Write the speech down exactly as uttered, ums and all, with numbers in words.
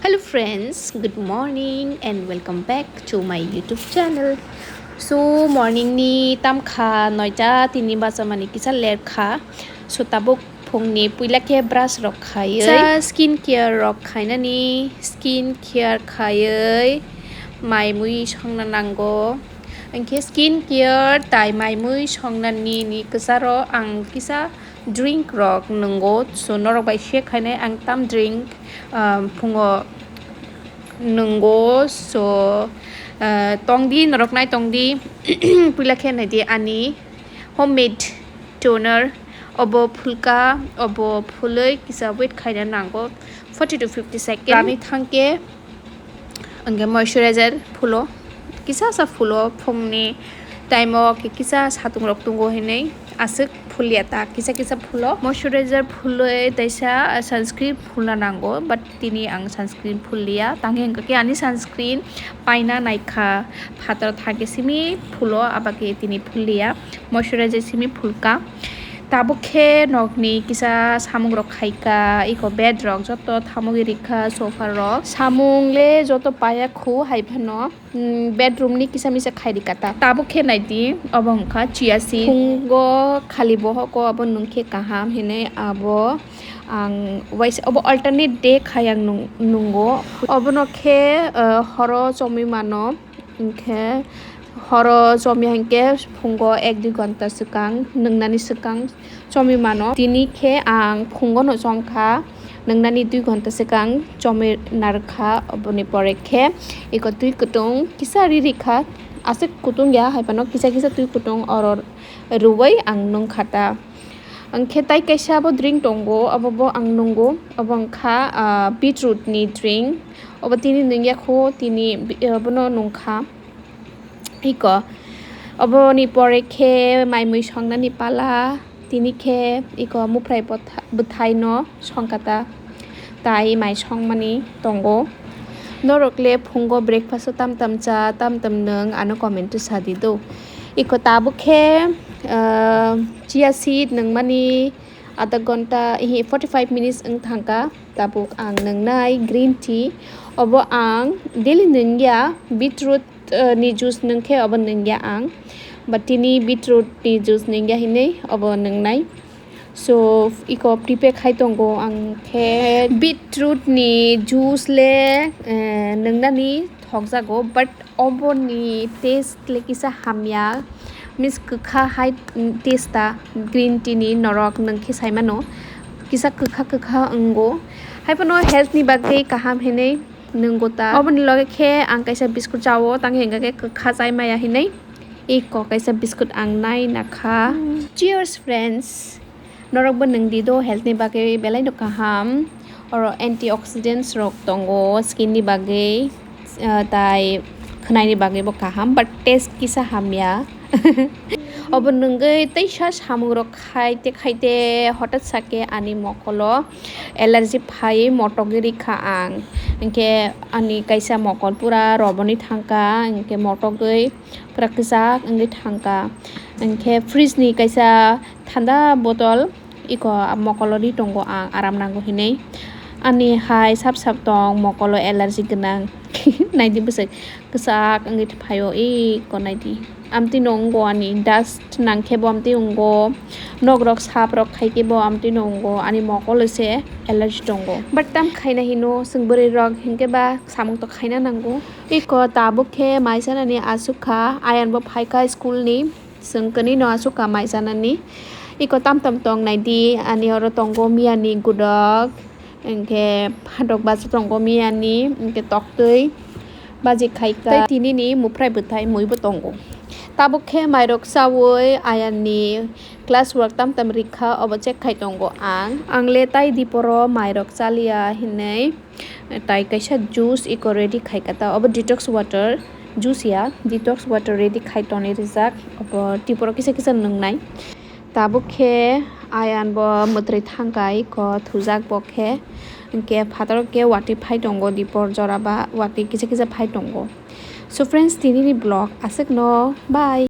Hello friends, good morning and welcome back to my YouTube channel. So morning ni tam kha noita, tini bacha mani kisa ler kha. So tabuk phungni puila khe brush rok khaiwi, kisa skin care rok khainani, skin care khaiwi mai mui songna nango. Angkhe skin care tai mai mui songnani ni kwcharo ang kisa drink rok nwngo. So norok bai share khainai ang tam drink, um, phungo nwngo. So, uh, tongdi, norok nai tongdi. Puila khe naidi ani homemade toner. Obo phulka, obo phulwi kisa wait khaina nango forty to fifty second. Rani thangkhe angkhe moisturizer phulo, kisa sa phulo phungni time o khe kisa satung rok tungo hinwi aswk phulia ta, kisa kisa phulo. Moisturizer phulwi taisa sunscreen phulna nango, but tini ang sunscreen phulliya, tangkhe hwnkhe ani sunscreen paina naikha, phatar thangkhe simi phulo, abakhe tini phulliya, moisturizer simi phulka. Tabuk khe nokni kisa samung rok khaika, iko bed rok joto thamogwi rikha, sofa rok. Samung le joto paya khu hai phano, mm, bedroom ni kisa misa khai rika ta. Tabuk khe naidi, obo wngkha chia seed. Phungo khali bohoko obo nungkhe kaham hinwi abo ang waisa, obo alternate day khai ang nung-, nungo. Obono khe, eh, horo chomwi mano. Hwnkhe horo chomya hinkhe phungo ek dui ghonta swkang, nwngnani swkang chomwi mano. Tini khe ang phungono chomkha, nwngnani dui ghonta swkang chomwi narwkha. Oboni pore khe iko twi kutung kisa ri rikha, aswk kutung ya hai phano kisa kisa twi kutung oro rwui ang nungkha ta. Hwnkhe tai kaisa bo drink tongo, obo bo ang nungo, obo wngkha, ah, beetroot ni drink. Obo tini nungya kho, tini bi-, obono nungkha. Iko, oboni pore khe mai mui songnani pala, tini khe iko muphrai bwtha-, bwthaino songkha ta, tai mai songmani tongo. Norok le phungo breakfast o tam tam cha, tam tam nwng, ano comment o sadi do. Iko tabuk khe, ah, chia seed nungmani adha ghonta, ihi, forty five minutes wng thangkha. Tabuk ang nungnai green tea. Obo ang daily nungya, beetroot, eh, ni juice nungkhe obo nungya ang. But tini beetroot ni juice nungya hinwi obo nungnai. So, iko prepare khai tongo ang khe. Beetroot ni juice le, eh, nungnani thokjago, but oboni taste le kisa hamya, means kwkha hai, mm, taste ta green tea ni norok nwng khe sai mano, kisa kwkha kwkha wngo, hai phano health ni bagwi kaham hinwi nwngo ta. Oboni loge khe ang kaisa biscuit chao, tang hingkha khe kwkha chai maya hinwi iko kaisa biscuit ang nai nakha. Cheers friends. Norok bo nwng di do, health ni bagwi belai no kaham. Oro antioxidants rok tongo skin ni bagwi, ah, tai khwnai ni bagwi bo kaham, but taste kisa hamya. Obo nwngwi teisa samung rok khaite khaite hotat sake ani mokolo allergy phai motogwi rikha ang. Hinkhe ani kaisa mokol pura roboni thangkha, hinkhe motogwi pura kwchak wngwi thangkha. Hinkhe fridge ni kaisa thanda botol, iko mokolo ri tongo ang aram nango hinwi. Ani hai sap sap tong mokolo allergy gwnang. Naidi bwswk kwchak wngwi phaio, iko naidi. Amtwi no wngo ani dust nangkhe bo amtwi wngo. Nok rok sap rok khaikhe bo amtwi no wngo. Ani mokolo se allergy tongo. But tam khaina hino chwng bwrwi rok hinkhe ba samung to khaina nango. Iko tabuk khe mai sanani aswk kha, Ayan bo phaikha school ni, chwng kwnwi no aswk kha mai sanani. Iko tam tam tong naidi, ani oro tongo miyani gudok, hinkhe phatok bacha tongo miyani, hinkhe toktwi baji khaikha. Tei tini ni muphrai bwthai mui bo tongo. Tabuk khe mai rok chaui Ayan ni class work tam tam rikha, obo check khai tongo ang. Ang le tai diporo mai rok chaliya hinwi. Tai kaisa juice iko ready khai kha ta, obo detox water juice ya, detox water ready khai tonwi rijak, obo tei borok kisa kisa nwngnai. Tabuk khe Ayan bo mwtrwi thangkha, iko thujak bo khe, hinkhe phataro khe watwi phai tongo, dipor jora ba watwi kisa kisa phai tongo. So friends, tini ni vlog aswk no, bye.